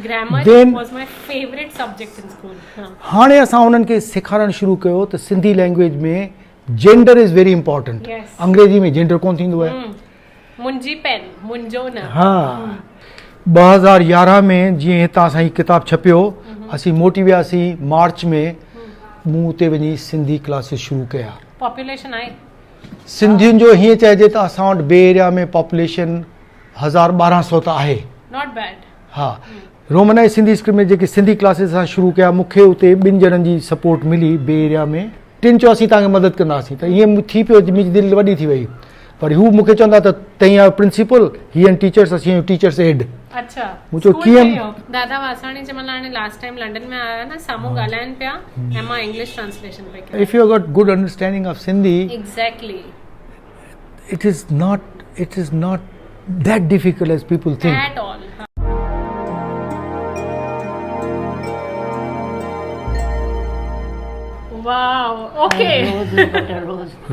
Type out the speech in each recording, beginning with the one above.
Grammar Then was my favourite subject in school. هاڻي اسان انهن کي سيکارڻ شروع ڪيو ته Sindhi language ۾ gender is very important. انگريزي ۾ جينڊر ڪونه ٿيندو آهي. منهنجي پين منهنجو نه. ها 2011 ۾ جيئن هتان اسان هي ڪتاب ڇپيو اسين موٽي وياسين مارچ ۾ مون اتي وڃي سنڌي ڪلاسز شروع ڪيا. پاپوليشن آهي؟ سنڌين جو هيئن چئجي ته اسان وٽ بي ايريا ۾ پاپوليشن 1200 ته آهي. Not bad. ها رومنائي سنڌي اسڪرپٽ ۾ جيڪي سنڌي ڪلاسز اسان شروع ڪيا مون کي اتي ٻن ڄڻن جي سپورٽ ملي بي ايريا ۾. ٽن چيو اسين توهان کي مدد ڪنداسين ته ائين ٿي پيو منهنجي دل وڏي ٿي وئي پر هو مون کي چوندا ته تئين آهيو پرنسپل هي آهن ٽيچرس اسين آهيون ٽيچرس ايڊ اڇا مون چيو ڪيئن دادا واساڻي جنهن مهل هاڻي لاسٽ ٽائيم لنڊن ۾ آيا نه سامهون ڳالهائن پيا ۽ مان انگلش ٽرانسليشن پئي ڪيان if you got good understanding of Sindhi exactly it is not it is not that difficult as people think at all. Wow okay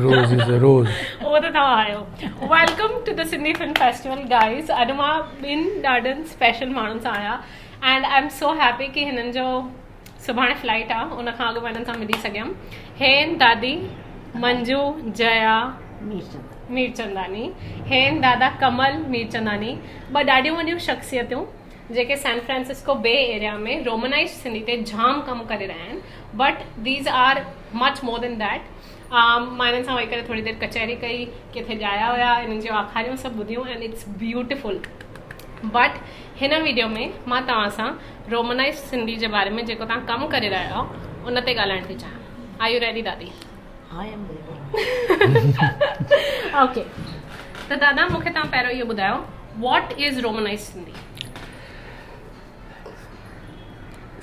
rose is a rose اهو ته توهان آهيو welcome to the Sindhi film festival guys اڄ مان ٻن ڏاڍن special ماڻهن سان آهيان and I am so happy ڪي هنن جو سڀاڻي فلائيٽ آ ان کان اڳ مان هنن سان ملي سگهيم. هين دادي منجو جيا ميرچنداني هين دادا ڪمل ميرچنداني ٻه ڏاڍيون وڏيون شخصيتون جيڪي San Francisco Bay Area ۾ romanized Sindhi تي جام ڪم ڪري رهيا آهن but these are much more than that مان هنن سان ويهي ڪري ٿوري دير ڪچهري ڪئي ڪٿي ڄايا هيا انهن جون آکاڻيون سڀ ٻڌيون اينڊ it's beautiful but هن ويڊيو ۾ مان توهان سان رومنائيزڊ سنڌي جي باري ۾ جيڪو توهان ڪم ڪري رهيا آهيو ان تي ڳالهائڻ ٿي چاهيان. Are you ready دادي؟ I am ready. Okay ته دادا مون کي توهان پهريون اهو ٻڌايو what is romanized Sindhi?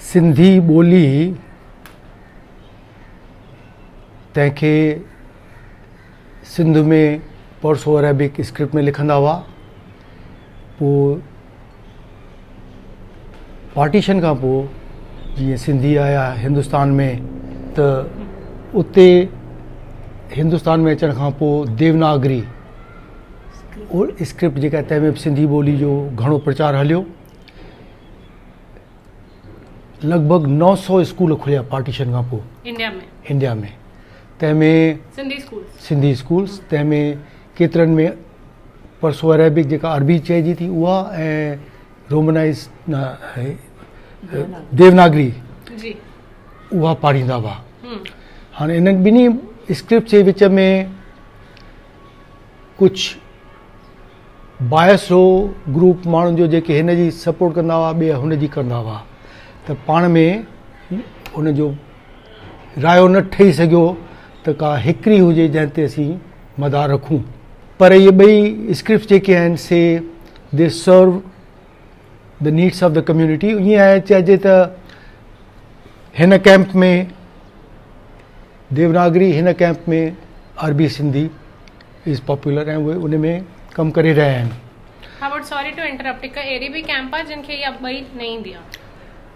Sindhi ٻولي تنهن کي سنڌ ۾ پرسو عربڪ اسڪرپٽ ۾ لکندا هئا پوء پارٽيشن کان پوء جيئن سنڌي آيا هندستان ۾ ته اتي هندستان ۾ اچڻ کان پوء ديوناگري اسڪرپٽ جيڪا تنهن ۾ به سنڌي ٻولي جو گهڻو پرچار هليو لڳ ڀڳ 900 اسڪول کليا پارٽيشن کان پوء انڊيا ۾ تنهن ۾ سنڌي اسڪولس تنهن ۾ ڪيترن ۾ پرسو عربڪ جيڪا عربي چئجي ٿي اها ۽ رومنائز ديوناگري اها پاڙهيندا هئا هاڻي انهن ٻنهي اسڪرپٽ جي وچ ۾ ڪجهه بايس هو گروپ ماڻهن جو جيڪي هن جي سپورٽ ڪندا هئا ٻئي هن جي ڪندا هئا ته پاڻ ۾ ان جو رايو نه ٺهي سگهيو ته ڪا هڪڙي هجي جنهن تي اسين مدار رکون پر اهي ٻئي اسڪرپٽس جيڪي آهن سي they serve the needs of the community ائين آهي چئجي ته هن ڪئمپ ۾ ديوناگري هن ڪئمپ ۾ عربي سنڌي از پاپولر ۽ اهي ان ۾ ڪم ڪري رهيا آهن. ها بٽ سوري ٽو انٽرپٽ هڪ اهڙي به ڪئمپ آهي جن کي اها ٻئي نه ايندي آهي.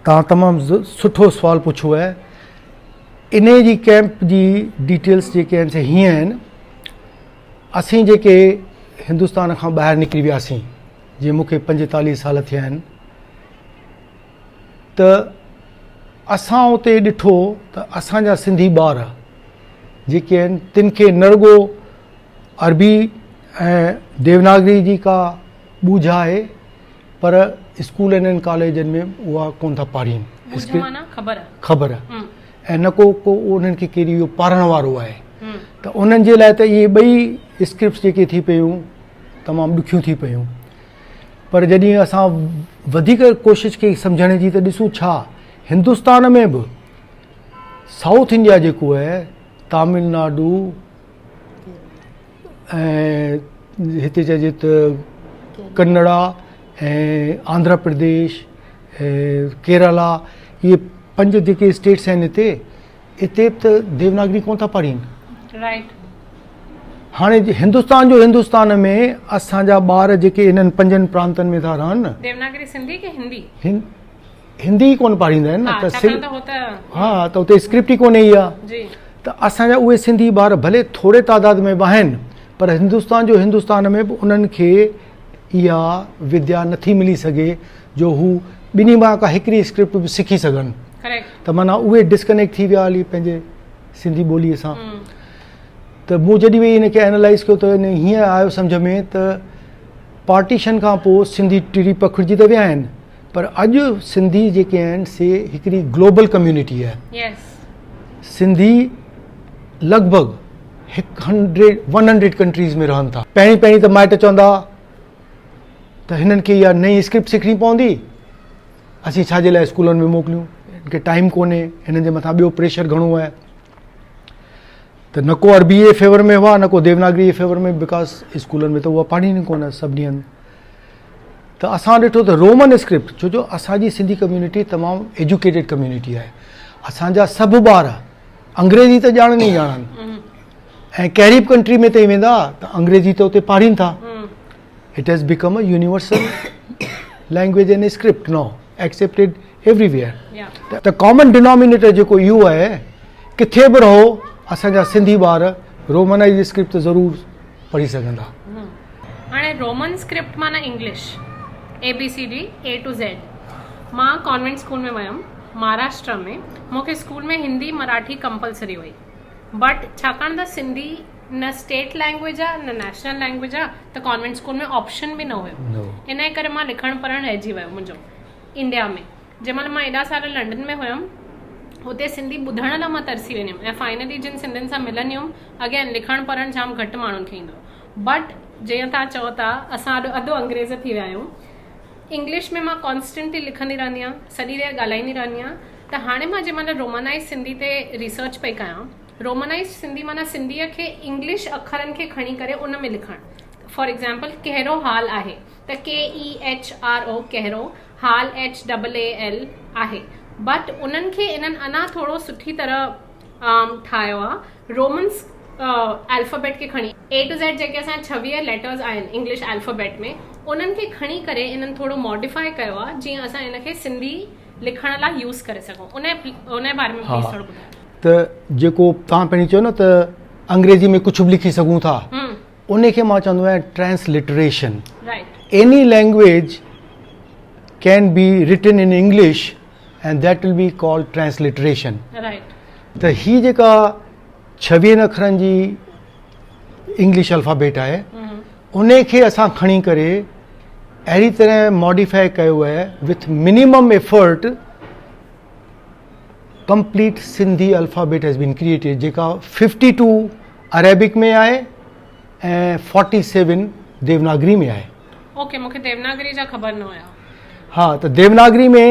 توهان تمام سٺو سوال پڇيو آهي انهي جي ڪئمپ جي ڊيٽيلس جيڪي آهن سي هيئن آهن اسين جيڪي هندستان کان ٻاهر نڪري وياسين جيئن مون کي 45 سال ٿيا آهن ته اسان اتي ڏٺو ته اسان جا سنڌي ٻار جيڪي آهن تن کي نه رڳو عربي ۽ ديوناگري جي ڪا ٻوجهه آهي پر اسڪولن ۽ ڪاليجن ۾ اها ڪونه ٿا پاڙهين خبر ۽ نه ڪو ڪو انهن کي ڪير اهو پاڙهڻ وارو آهي ته انهن جي لاء ته اهي ٻئي اسڪرپٽس جيڪي ٿي پيون تمام ڏکيون ٿي پيون پر جڏهن اسان وڌيڪ ڪوشش ڪئي سمجهڻ جي ته ڏسون ڇا هندستان ۾ به سائوٿ انڊيا جيڪو آهي تامل ناڊو ۽ هتي چئجي ته ڪنڙا ۽ آنڌرا پرديش ۽ ڪيرالا اهي پنج جيڪي اسٽيٽس آهن هتي اتي به ته ديوناگري ڪونه ٿا پڙهين. رائٽ. هاڻي هندستان جو هندستان ۾ اسان جا ٻار جيڪي انهن پنجن پرانتن ۾ ٿا رهن. ديوناگري سنڌي ڪي هندي؟ هندي ئي ڪونه پاڙهيندا آهن نه ته ها ته اتي اسڪرپٽ ئي ڪونهي اها ته اسان جا اهي سنڌي ٻار ڀلي ٿوري تعداد ۾ به آهن پر هندستان جو هندستان ۾ به انهن کي اها وديا نٿي ملي سگهي جو هو ٻنهي مان ڪا هڪڙي اسڪرپٽ به سکي سگهن ته معنيٰ اهي ڊسڪنيڪٽ ٿي ويا هلي پنهنجي سنڌي ٻوليء سان. ته مون جڏهن ويهي ان کي اينالائز ڪيو ته هيئن آيو سمجهه ۾ ته پارٽيشن کان پوء سنڌي ٽڙي پکڙجي ته ويا آهن پر اڄ سنڌي جيڪي آهن سي هڪڙي گلوبل ڪميونٽي آهي. سنڌي لڳ ڀڳ هڪ هنڊريڊ ون هنڊريڊ ڪنٽريز ۾ رهن ٿا. پهرين پهرين ته مائٽ چوندا ته هنن کي اها نئين اسڪرپٽ سکڻي پوندي، اسين ڇا جي لاء اسڪولن ۾ موڪليون، هن کي ٽائيم ڪونهي، هنن جي مٿان ٻيو پريشر گهڻو آهي. ته نه ڪو عربي جي فيور ۾ هئا نه ڪو ديوناگري جي فيور ۾ because اسڪولن ۾ ته اها پڙهين ئي ڪونه سڀني هنڌ. ته اسان ڏٺو ته رومن اسڪرپٽ ڇو جو اسان جي سنڌي ڪميونٽي تمام ايجوڪيٽيڊ ڪميونٽي آهي، اسان جا سڀ ٻار انگريزي ته ڄاڻن ئي ڄاڻن ۽ ڪهڙي به ڪنٽري ۾ تائين ويندا ته انگريزي ته اتي پاڙهين ٿا. It has become a universal language and script now accepted everywhere. ته ڪامن ڊنامينيٽر جيڪو اهو آهي ڪٿي به رهو اسان جا سنڌي ٻار رومنائيز اسڪرپٽ ته ضرور پڙهي سگهندا. هاڻي رومن اسڪرپٽ معنيٰ English A B C D A to Z مان ڪانوينٽ اسڪول ۾ ويم مهاراشٽرا ۾ مون کي اسڪول ۾ هندي مراٺي ڪمپلسري هئي بٽ ڇاڪاڻ ته سنڌي نه اسٽيٽ لينگويج آ نه نيشنل لينگويج آ ته ڪانوينٽ اسڪول ۾ آپشن به نه هيو ان جي ڪري مان لکڻ پڙهڻ رهجي ويو منهنجو انڊيا ۾ جنهن مهل مان ايڏا سال لنڊن ۾ هيم اتي سنڌي ٻڌڻ لاء مان ترسي ويندي هيم ۽ فائنلي جن سنڌين سان ملندي هيم اگين لکڻ پڙهڻ جام گهٽ ماڻهن کي ايندو هو بٽ جيئن توهان چئو ٿا اسان اڄ اڌ انگريز ٿي ويا آهيون انگلش ۾ مان ڪانسٽنٽلي لکندي رهندي آهيان سڄي دير ڳالهائيندي رهندي آهيان ته هاڻي مان جنهن مهل رومانائز سنڌي تي ريسرچ پئي ڪيان رومانائز سنڌي معنيٰ سنڌيء کي انگلش اکرن کي کڻي ڪري ان ۾ لکڻ فار ايگزامپل ڪهڙو حال آهي ته ڪي اي ايڇ آر او ڪهڙو حال ايڇ ڊبل اي ايل آهي بٽ انهن کي انهن اڃا ٿورو سٺي طرح ٺاهيو آ رومنس الفابيٽ کي کڻي اي ٽو زيڊ جيڪي اسان جا 26 ليٽرز آهن انگلش الفابيٽ ۾ انهن کي کڻي ڪري انهن ٿورو ماڊيفائي ڪيو آ جيئن اسان ان کي سنڌي لکڻ لاء يوز ڪري سگهون ان ان جي باري ۾ پليز ٿورو ٻڌايو. ته جيڪو توهان پهرين چيو نه ته انگريزي ۾ ڪجهه به لکي سگهون ٿا ان کي مان چوندو آهيان transliteration. Any language can be written in English and that will be called transliteration. ته هي جيڪا ڇويهن اکرن جي انگلش الفابيٽ آهي ان کي اسان کڻي ڪري اهڙي طرح ماڊيفائي ڪيو آهي with minimum effort complete Sindhi alphabet has been created جيڪا 52 عربڪ ۾ آهي ۽ 47 ديوناگري ۾ آهي. اوڪي مونکي ديوناگري جا خبر نه هيا. ها ته ديوناگري ۾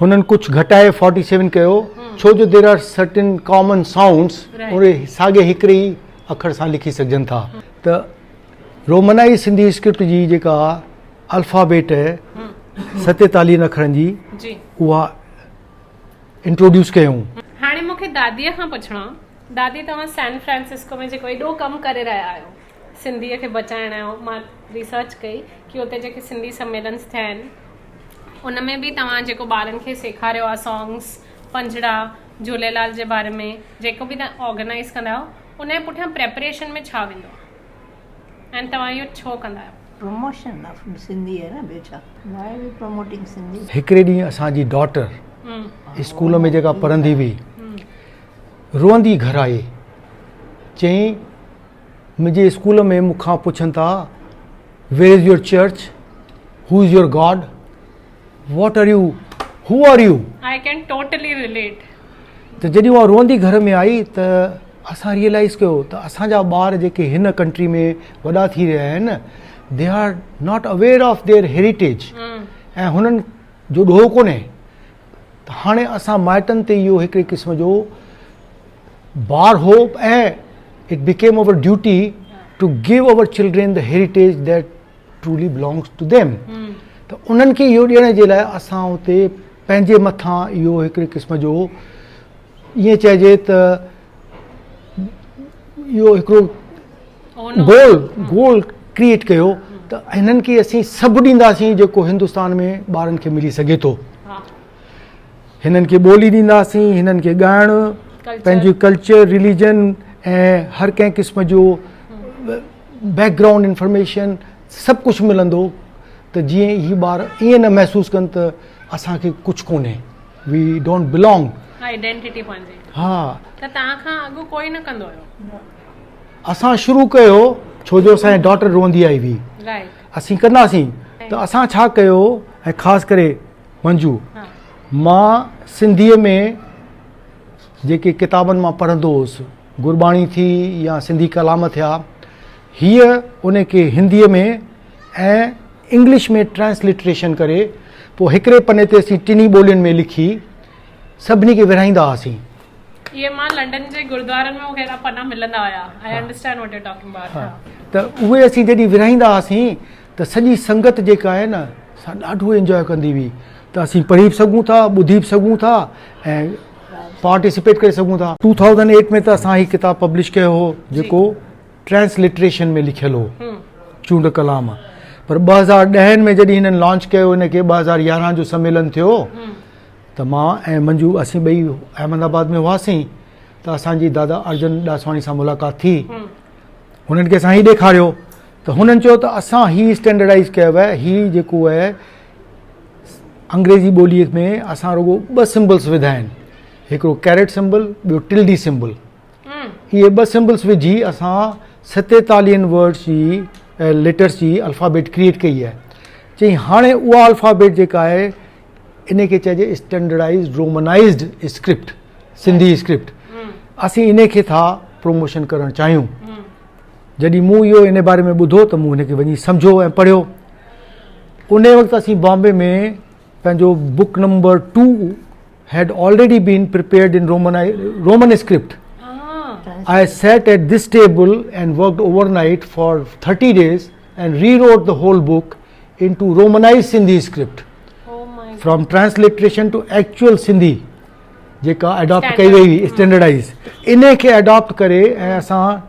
هنن ڪجهه گهٽائي 47 ڪيو ڇو جو there are certain common sounds اهي ساڳي هڪڙي ئي اکر سان لکي سگهجن ٿا ته رومنائي سنڌي اسڪرپٽ جي جيڪا الفابيٽ ستيتاليهن اکرن جي اها انٽروڊيوس ڪيائون. هاڻي مون کي داديء کان پڇڻو آ، دادي توهان سان فرانسسڪو ۾ جيڪو ايڏو ڪم ڪري رهيا آهيو سنڌيء کي بچائڻ جو، مان ريسرچ ڪئي ڪي اتي جيڪي سنڌي سميلنس ٿيا آهن ان ۾ به توهان جيڪو ٻارن کي سيکاريو آ سانگس، پنجڙا، جهوليلال جي باري ۾ جيڪو به توهان آرگنائيز ڪندا آهيو ان جي پٺيان پريپريشن ۾ ڇا ويندو آ ۽ توهان اهو ڇو ڪندا آهيو؟ پروموشن آف سنڌي آهي نه ٻيو ڇا why are we promoting Sindhi. هڪڙي ڏينهن اسان جي ڊاٽر اسڪول ۾ جيڪا پڙهندي هئي روئندي گهر آئي چيائين منهنجي اسڪول ۾ مون کان پڇن ٿا where is your church who is your God what are you who are you. I can totally relate. ته جڏهن اها روئندي گهر ۾ آئي ته اسان ريئلائز ڪيو ته اسان جا ٻار جيڪي هن ڪنٽري ۾ وڏا ٿي رهيا آهن they are not aware of their heritage ۽ هنن جو ڏوهه ڪونهي ته هاڻي اسان مائٽن تي اهو هڪڙي قسم جو بار هو ۽ it became our duty to give our children the heritage that truly belongs to them ته انهن کي اهو ڏيڻ جي لاء اسان اتي پنهنجي مٿان اهو هڪڙي قسم جو ائين چئجي ته اهو هڪڙو گول گول ڪريئيٽ ڪيو ته هنن کي اسين سڀ ڏينداسين جيڪو هندستان ۾ ٻارن کي ملي سگهي ٿو. هنن کي ٻولي ڏينداسين، هنن کي ڳائڻ، پنهنجي ڪلچر، رليجن ۽ هر ڪنهن قسم جو بيڪ گرائونڊ انفارميشن سڀ ڪجهه ملندو. ته جيئن هي ٻار ائين نه محسوس ڪن ته اسان کي ڪجهه ڪونهي وي don't belong. Identity پنهنجي. ها. ته توهان کان اڳ ڪوئي نه ڪندو هيو. اسان شروع ڪيو ڇو جو اسان جي ڊاٽر روئندي آئي هئي. رائيٽ. اسين ڪنداسين ته اسان ڇا ڪيو ۽ خاص ڪري منجو مان سنڌيء ۾ جيڪي ڪتابن مان پڙهندو هوس گرٻاڻي ٿي يا سنڌي ڪلام ٿيا هيء ان کي هنديء ۾ ۽ انگلش ۾ ٽرانسلٽريشن ڪري پوء هڪڙي پني تي اسين ٽنهي ٻولين ۾ لکي سڀني کي ورهائيندا هئاسين. اهي مان لنڊن جي گردوارن ۾ مون کي اهڙا پنا ملندا هيا. I understand what you talking about. ها ته اهي اسين جڏهن ورهائيندا هئاسين ته سڄي سنگت جيڪا آهي نه سا ڏاڍو انجواء ڪندي هئي ته اسين پڙهي به سگهون ٿا ٻڌي به سگهون ٿا ۽ پارٽيسپيٽ ڪري سگهون ٿا. 2008 ۾ ته اسان هي ڪتاب پبلش ڪيو هو جيڪو ٽرانسلٽريشن ۾ لکيل هو چونڊ ڪلام پر 2010 ۾ جڏهن هنن لانچ ڪيو ان کي 2011 جو سميلن ٿيو ته مان ۽ منجو اسين ٻئي احمد آباد ۾ هئاسين ته اسان جي دادا ارجن ڏاسواڻي سان ملاقات ٿي هنن کي اسان هي ڏيکاريو ته هنن چيو ته اسان هي اسٽينڊرڊائز ڪيو آهي هي جيڪو آهي انگريزي ٻوليء ۾ اسان رڳو ٻه سمبلس وڌا آهن هڪڙو ڪيرٽ سمبل ٻيو ٽلڊي سمبل اهي ٻه سمبلس وجهي اسان ستيتاليهن ورڊس جي ليٽرس جي الفابيٽ ڪريئيٽ ڪئي آهي چئي هاڻي اها الفابيٽ جيڪا آهي ان کي چئجي اسٽينڊرڊائزڊ رومنائزڊ اسڪرپٽ سنڌي اسڪرپٽ اسين ان کي ٿا پروموشن ڪرڻ چاهيون جڏهن مون اهو ان باري ۾ ٻڌو ته مون هن کي وڃي سمجهيو ۽ پڙهيو ان وقت اسين بامبي ۾ پنهنجو book number 2 had already been prepared in Roman, Roman script. I sat at this table and worked overnight for 30 days and rewrote the whole book into Romanized Sindhi script. Oh my From transliteration to actual Sindhi جيڪا adopt ڪئي وئي هئي اسٽينڊرڊائز ان کي adopt ڪري ۽ اسان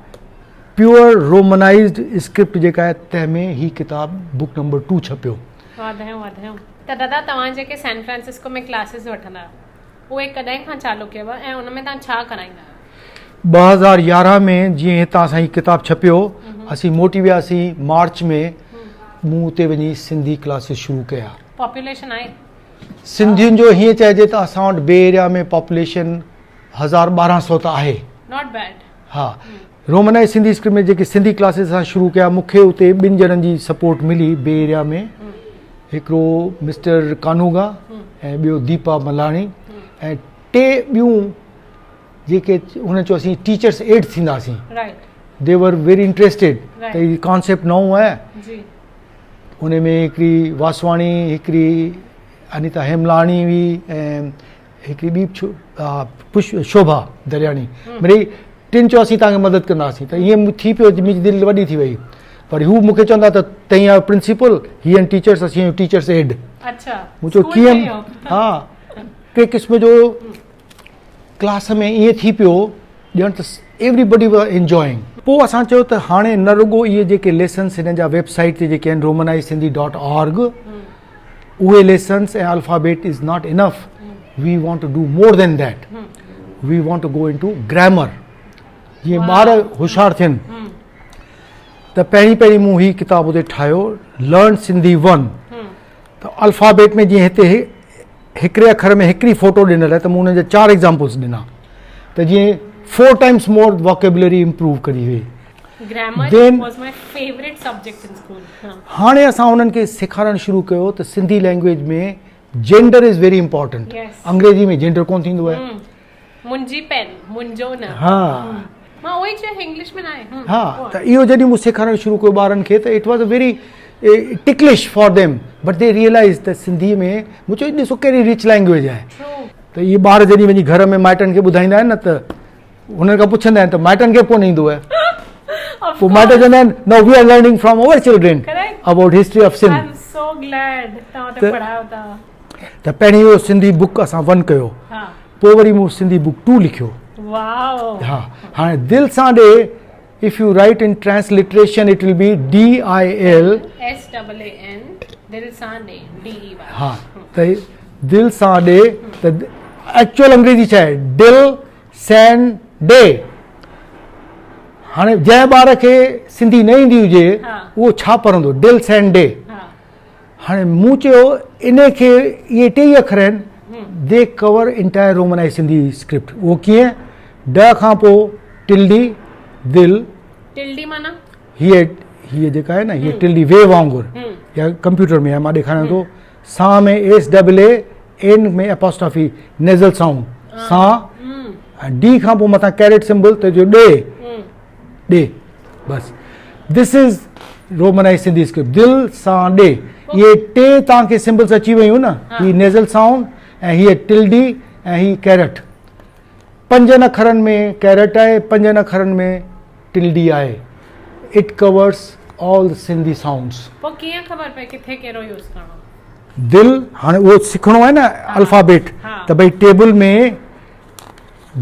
pure رومنائزڊ script جيڪا آهي تنهن ۾ هي ڪتاب بڪ نمبر 2 ڇپيو. واڌايون واڌايون. ته دادا توهان جيڪي سين فرانسسڪو ۾ ڪلاسز وٺندا آهيو اهي ڪڏهن کان چالو ڪيو ۽ ان ۾ توهان ڇا ڪرائيندا آهيو؟ 2011 ۾ جيئن هتان اسان هي ڪتاب ڇپيو اسين موٽي وياسين مارچ ۾ مون اتي وڃي سنڌي ڪلاسز شروع ڪيا. پاپوليشن آهي؟ سنڌين جو هيئن چئجي ته اسان وٽ بي ايريا ۾ پاپوليشن 1200 ته آهي. Not bad. ها رومنائي سنڌي اسڪرپٽ ۾ جيڪي سنڌي ڪلاسز اسان شروع ڪيا مون کي اتي ٻن ڄڻن جي سپورٽ ملي بي ايريا ۾ هڪڙو مسٽر ڪانوگا ۽ ٻيو ديپا ملاڻي ۽ ٽي ٻيون جيڪي هنن چيو اسين ٽيچرس ايڊ ٿينداسين the were very interested ته هي ڪانسيپٽ نئون آهي ان ۾ هڪڙي واسواڻي هڪڙي انيتا هيملاڻي هئي ۽ هڪڙي ٻي پش شوڀا درياڻي مڙئي ٽن چيو اسين توهان کي مدد ڪنداسين ته ائين ٿي پيو منهنجي دل وڏي ٿي وئي پر هو مون کي چوندا ته تئين آهيو پرنسپل هي آهن ٽيچرس اسين آهيون ٽيچرس ايڊ اڇا مون چيو ڪيئن ها ڪي قسم جو ڪلاس ۾ ائين ٿي پيو ڄڻ ته ايوري بڊي واز انجوائنگ پوء اسان چيو ته هاڻي نه رڳو اهي جيڪي ليسنس هنن جا ويب سائيٽ تي جيڪي آهن رومنائز سنڌي ڊاٽ آرگ اهي lessons ۽ alphabet is not enough we want to do more than that we want to go into grammar جيئن ٻار هوشيار ٿين ته پهرين پهرين مون هي ڪتاب اتي ٺاهيو لرن سنڌي ون ته الفابيٽ ۾ جيئن هتي هڪڙي اکر ۾ هڪڙي فوٽو ڏنل آهي ته مون انهن جا چار ايگزامپلس ڏنا ته جيئن 4 ٽائمس مور ووڪيبلري امپروو ڪري وئي grammar was my favourite subject in school. هاڻي اسان انهن کي سيکارڻ شروع ڪيو ته Sindhi language ۾ gender is very important انگريزي ۾ جينڊر ڪونه ٿيندو آهي. منهنجي پين منهنجو نه. ها مان اهو ئي چيو انگلش ۾ ناهي. ها ته اهو جڏهن مون سيکارڻ شروع ڪيو ٻارن کي ته it was a very ticklish for them but they realise ته سنڌي ۾ مون چيو ڏسو ڪهڙي رچ لينگويج آهي ته اهي ٻار جڏهن وڃي گهر ۾ مائٽن کي ٻڌائيندا آهن نه ته هنن کان پڇندا آهن ته مائٽن کي ڪونه ايندو آهي پوء مائٽ چوندا آهن no we are learning from our children about history of Sindh. I am so glad توهان اتي پڙهايو ٿا. ته پهرين اهو سنڌي بڪ اسان ون ڪيو پوء وري مون سنڌي بڪ ٽو لکيو. واو. ها هاڻي دل سان ڏي if you write in transliteration it will be D I L S double A N دل سان ڏي ڊي اي وائي. ها ته دل سان ڏي ته ايڪچوئل انگريزي ڇا آهي ڊل سين ڊي. هاڻي جنهن ٻار کي سنڌي نه ايندي هجي اهو ڇا پڙهندو ڊل سين ڊي. هاڻي مون چيو ان کي اهي ٽيئي اکر آهن they cover entire romanized Sindhi script. اهو ڪيئن؟ ڊ کان پوء ٽلڊي، دل. ٽلڊي معنيٰ؟ هيء هيء جيڪا آهي نه هيء ٽلڊي وي وانگر يا ڪمپيوٽر ۾ آهي مان ڏيکاريان ٿو. سان ۾ S double A N ۾ apostrophe nasal sound سان ۽ ڊي کان پوء مٿان ڪيريٽ سمبل ته جو ڏي ڏي بس this is romanized Sindhi script دل سان ڏي. اهي ٽي توهان کي سمبلس اچي ويون نه، هي نيزل سائونڊ ۽ هي ٽلڊي ۽ هي ڪيرٽ. پنجن اکرن ۾ ڪيرٽ آهي، پنجن اکرن ۾ ٽلڊي آهي. It covers all Sindhi sounds. پوء ڪيئن خبر پئي ڪٿي ڪهڙو يوز ڪرڻو؟ دل هاڻي اهو سکڻو آهي نه الفابيٽ ته ڀئي ٽيبل ۾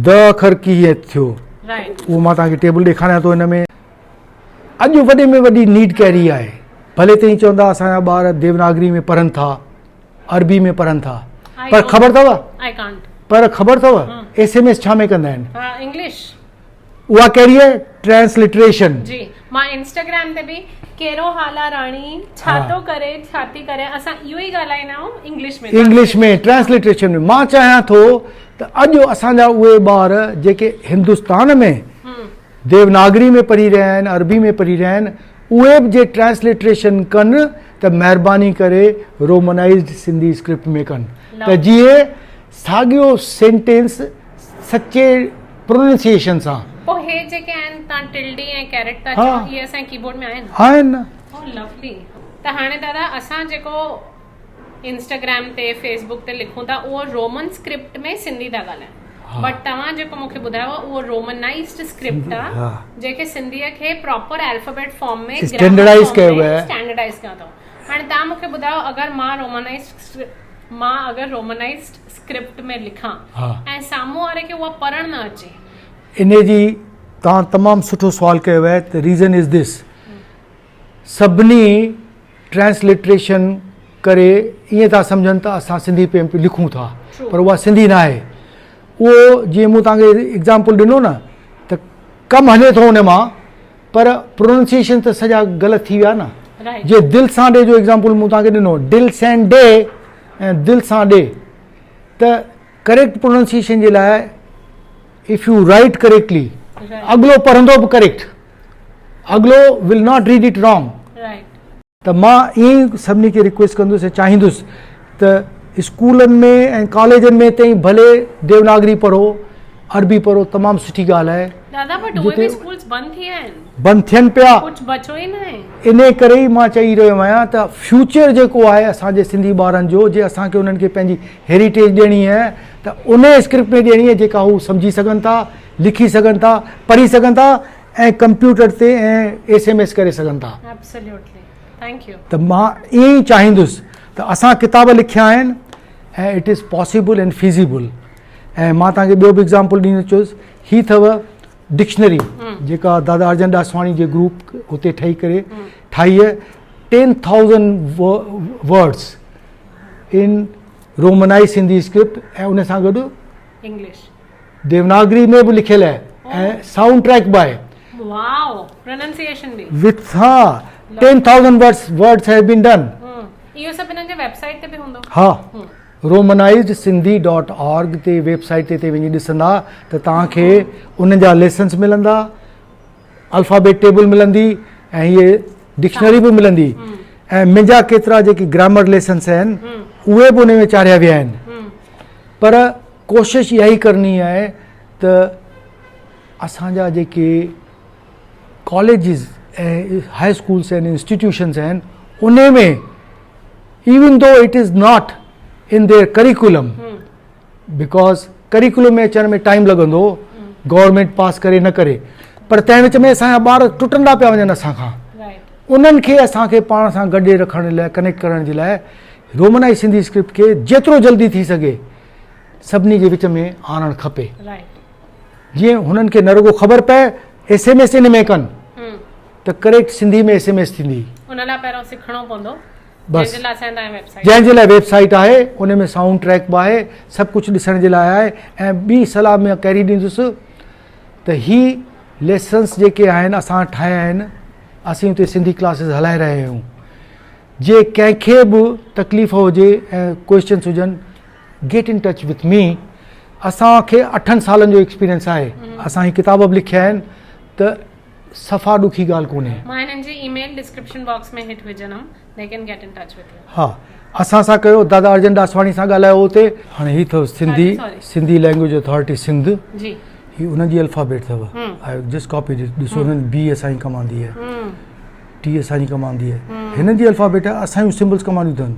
د اکر ڪيئن ٿيو، اهو مان توهان کي ٽيبل ڏيکاريان ٿو. هن ۾ اڄ وڏي ۾ وڏي نيڊ ڪهڙي آهي؟ ڀلي توهين چوندا اسان جا ٻار ديوناگري ۾ پڙهن ٿا، عربي ۾ پڙهن ٿا، پر خبر اٿو پر خبر اٿو ايس ايم ايس ڇا ۾ ڪندا آهن؟ انگلش. اها ڪهڙي آهي؟ ٽرانسلٽريشن. جي مان انسٽاگرام تي به ڪهڙو حال آ راڻي، ڇا ٿو ڪري، ڇا ٿي ڪري، اسان اهو ئي ڳالهائيندا آهيون انگلش ۾. English ۾ transliteration ۾. مان چاهيان ٿو ته اڄ اسان جا اهي ٻار جيڪي هندستان ۾ ديوناگري ۾ پڙهي رهيا آهن، عربي ۾ پڙهي رهيا آهن، اهي به جي ٽرانسلٽريشن ڪن ته مهرباني ڪري رومنائيزڊ سنڌي اسڪرپٽ ۾ ڪن ته جيئن ساڳيو سينٽينس سچي پروننسيئيشن سان. پوء هي جيڪي آهن تان ٽلڊي ۽ ڪيرٽ ٿا چئو اهي اسان جي ڪيبورڊ ۾ آهن؟ آهن نه. او لولي. ته هاڻي دادا اسان جيڪو انسٽاگرام تي فيس بڪ تي لکون ٿا اهو رومن اسڪرپٽ ۾ سنڌي ٿا ڳالهايون بٽ توهان جيڪو مون کي ٻڌايو اهو رومنائيزڊ اسڪرپٽ آ جنهن کي سنڌي کي پراپر الفابيٽ فارم ۾ اسٽينڊرڊائيز ڪيو ويو آهي. اسٽينڊرڊائيز ڪيو اٿئون. هاڻي توهان مون کي ٻڌايو اگر مان رومنائيزڊ مان اگر رومنائيزڊ اسڪرپٽ ۾ لکان ۽ سامهون واري کي اها پڙهڻ نه اچي. انهي جي توهان تمام سٺو سوال ڪيو آهي ته ريزن is this سڀني ٽرانسلٽريشن ڪري ائين ٿا سمجهن ته اسان سنڌي پي لکون ٿا پر اها سنڌي نه آهي. اهو جيئن مون توهان کي ايگزامپل ڏنو نه ته ڪم هلي ٿو ان مان پر پروننسيئيشن ته سڄا غلط ٿي ويا نه. جي دل سان ڏي جو ايگزامپل مون توهان کي ڏنو دل سان ڏي ۽ دل سان ڏي ته ڪريڪٽ پروننسيئيشن جي لاء if you right correctly اڳلو پڙهندو به ڪريڪٽ، اڳلو will not read it wrong. ته مان ائين ئي سڀني کي رڪويسٽ ڪندس ۽ چاهيندس ته اسڪولن ۾ ۽ ڪاليجن ۾ تئين ڀلي ديوناگري پڙهو، عربي پڙهو تمام سٺي ڳالهه آهي. دادا بٽ اهي به اسڪولز بند ٿي ويا آهن. بند ٿين پيا. ڪجهه بچو ئي ناهي. انهي ڪري ئي مان چئي رهيو آهيان ته فيوچر جيڪو آهي اسان جي سنڌي ٻارن جو جي اسان کي انهن کي پنهنجي هيريٽيج ڏيڻي آهي ته انهي اسڪرپٽ ۾ ڏيڻي آهي جيڪا هو سمجهي سگهن ٿا، لکي سگهن ٿا، پڙهي سگهن ٿا ۽ ڪمپيوٽر تي ۽ ايس ايم ايس ڪري سگهن ٿا. Absolutely. Thank you. ته مان ائين ئي چاهيندس ته اسان ڪتاب لکيا آهن ۽ it is possible and feasible ۽ مان توهان کي ٻيو به ايگزامپل ڏيندو چوس هي اٿو ڊڪشنري جيڪا دادا ارجن ڏاسواڻي جي گروپ هتي ٺهي ڪري ٺاهي آهي 10,000 words in romanized Sindhi script ۽ ان سان گڏ انگلش ديوناگري ۾ به لکيل آهي ۽ سائونڊ ٽريڪ به آهي. واو پروننسيئيشن به وٿ ها 10,000 ورڊس have been done. اهو سڀ انهن جي ويب سائيٽ تي به هوندو. ها رومنائيزڊ سنڌي ڊاٽ آرگ تي ويب سائيٽ تي وڃي ڏسندا ته توهان کي انهن جا ليسنس ملندا، الفابيٽ ٽيبل ملندي ۽ هيء ڊڪشنري به ملندي ۽ منهنجا ڪيترا جيڪي گرامر ليسنس آهن اهي به ان ۾ چاڙهيا ويا آهن. پر ڪوشش اها ئي ڪرڻي آهي ته اسان جا جيڪي ڪاليجز ۽ هاء اسڪولس آهن انسٽيٽيوشنس آهن ان ۾ even though it is not in their curriculum because curriculum ۾ اچڻ ۾ ٽائيم لڳندو گورنمينٽ پاس ڪري نه ڪري پر تنهن وچ ۾ اسان جا ٻار ٽٽندا پيا وڃن اسان کان انهن کي اسان کي پاڻ سان گڏي رکڻ لاء ڪنيڪٽ ڪرڻ جي لاء رومنائي سنڌي اسڪرپٽ کي جيترو جلدي ٿي سگهي سڀني جي وچ ۾ آڻڻ کپي جيئن هنن کي نه رڳو خبر پئي ايس ايم ايس ان ۾ ڪن ته correct Sindhi ۾ S M S ٿيندي. ان لاء پهريون سکڻو پوندو. بس جنهن جي لاء اسان جي ويب سائيٽ جنهن جي لاء ويب سائيٽ آهي ان ۾ سائونڊ ٽريڪ به آهي سڀ ڪجهه ڏسڻ جي لاء آهي ۽ ٻي صلاح مان ڪهڙي ڏيندس ته هي ليسنس جيڪي آهن اسان ٺاهيا آهن اسين اتي سنڌي ڪلاسز هلائي رهيا آهيون. جي ڪنهن کي به تڪليف هجي ۽ ڪوئسچنس هجن get in touch with me. اسان کي اٺن سالن جو ايڪسپيرينس آهي، اسان هي ڪتاب به لکيا آهن ته صفا ڏکي ڳالهه ڪونهي. مان هنن جي اي ميل ڊسڪرپشن باڪس ۾ هيٺ وجهندم they can get in touch with you. ها اسان سان ڪيو دادا ارجن ڏاسواڻي سان ڳالهايو اتي. هاڻي هي اٿو سنڌي سنڌي لينگويج اٿارٽي سنڌ جي هي انهن جي الفابيٽ اٿو I just copied it ڏسو انهن بي اسان جي ڪم آندي آهي ٽي اسان جي ڪم آندي آهي هنن جي الفابيٽ آهي اسان جون سمبلز ڪم آنديون اٿن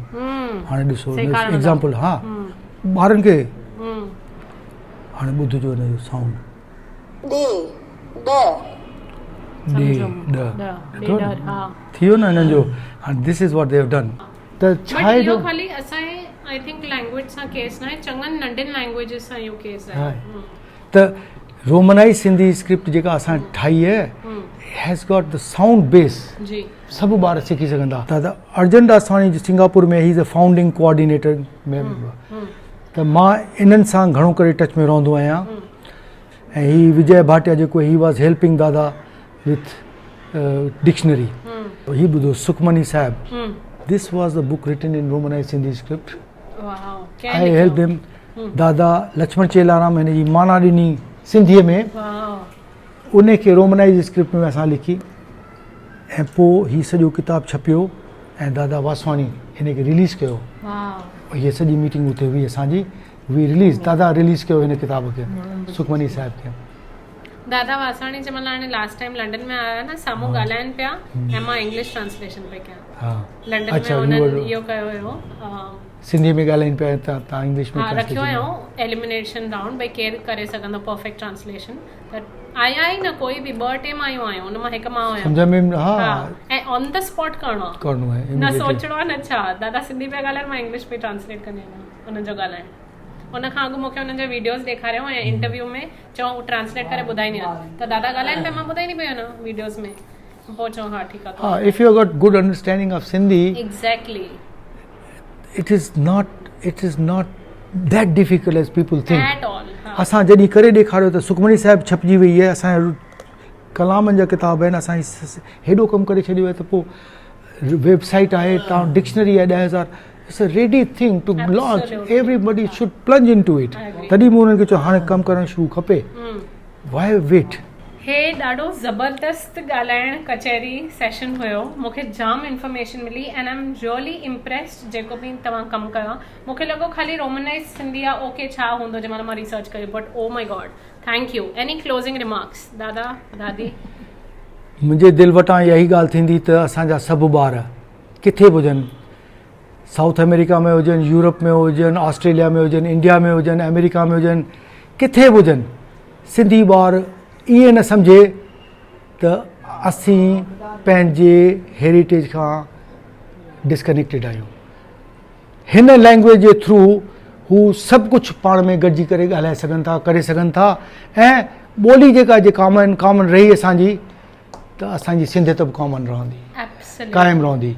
هاڻي ڏسو ايگزامپل ها ٻارن کي هاڻي ٻڌجو هن جو سائونڊ ڏي ڏ. ڏي ڏ ٿي ويو نه هنن جو هاڻي this is what they have done ته ڇا آهي جو اهو خالي اسان جي I think language سان ڪيس ناهي چڱن ننڍين لينگويجز سان اهو ڪيس آهي ته رومنائي سنڌي اسڪرپٽ جيڪا اسان ٺاهي آهي has got the sound base جي سڀ ٻار سکي سگهندا. دادا ارجن ڏاسواڻي جو Singapore ۾ he is a founding coordinator ته مان انهن سان گهڻو ڪري ٽچ ۾ رهندو آهيان ۽ هي وجي ڀاٽيا جيڪو he was helping Dada with dictionary هي ٻڌو Sukhmani Sahib this was the book written in romanized Sindhi script I help him Dada Lachhman Chelaram هن جي معنيٰ ڏني سنڌيء ۾ ان کي رومنائز اسڪرپٽ ۾ اسان لکي ۽ پوء هي سڄو ڪتاب ڇپيو ۽ دادا واسواڻي هن کي رليز ڪيو. هيء سڄي ميٽنگ اتي هئي اسان جي. وي رليز دادا رليز ڪيو هن ڪتاب کي سکمني صاحب کي. دادا واسواڻي جنهن مهل هاڻي لاسٽ ٽائيم لنڊن ۾ آيا نه سامهون ڳالهائن پيا ۽ مان انگلش ٽرانسليشن پئي ڪيان. لنڊن ۾ هنن اهو ڪيو هيو. سنڌي ۾ ڳالهائين پيا ته تان انگلش ۾ ها رکيو هيو ايليمينيشن رائونڊ ڀئي ڪير ڪري سگهندو پرفيڪٽ ٽرانسليشن ته آيا ئي نه ڪوئي به ٻه ٽي مايون آيون ان مان هڪ مان هيم سمجھ ۾ ها ۽ آن the spot ڪرڻو آ ڪرڻو آهي نه سوچڻو آ نه ڇا دادا سنڌي پيا ڳالهائن مان انگلش پئي ٽرانسليٽ ڪندي وڃان انهن جو ڳالهائڻ ان کان اڳ مونکي انهن جا ويڊيوز ڏيکاريو ۽ انٽرويو ۾ چئو ٽرانسليٽ ڪري ٻڌائيندي وڃ ته دادا ڳالهائن پيا مان ٻڌائيندي پئي وڃان ويڊيوز ۾ پوء چئو ها ٺيڪ آ ها if you got good understanding of Sindhi exactly it is not it is not that difficult as people think at all اسان جڏهن ڪري ڏيکاريو ته سکمني صاحب ڇپجي وئي آهي اسان جا ڪلامن جا ڪتاب آهن اسان هيڏو ڪم ڪري ڇڏيو آهي ته پوء ويب سائيٽ آهي تان ڊڪشنري آهي 10000 it's a ready thing to launch everybody should plunge into it تڏهن مون انهن کي چيو هاڻي ڪم ڪرڻ شروع کپي وائي ويٽ. هي ڏاڍو زبردست ڳالهائڻ ڪچهري سيشن هيو مون کي جام انفارميشن ملي and I am really impressed جيڪو به توهان ڪم ڪيو آهي مون کي لڳو خالي رومنائز سنڌي آهي اوڪي ڇا هوندو جنهن مهل مان ريسرچ ڪيو but oh my God thank you any closing remarks دادا دادي. منهنجي دل وٽان اها ئي ڳالهه ٿيندي ته اسان جا سڀ ٻار ڪٿي به هجن سائوٿ آمريڪا ۾ هجن، يورپ ۾ هجن، آسٽريليا ۾ هجن، انڊيا ۾ هجن، آمريڪا ۾ هجن، ڪٿي به هجن سنڌي ٻار ائين نه سمجهي ته اسين پنهنجي هيريٽيج کان ڊسڪنيڪٽيڊ آهيون. هن لينگويج جي ٿرو هو سڀ ڪجهه پاڻ ۾ گڏجي ڪري ڳالهائي سگهن ٿا، ڪري سگهن ٿا ۽ ٻولي جيڪا جي ڪامن ڪامن رهي اسان جي ته اسان جي سنڌيت به ڪامن رهندي، قائم رهندي.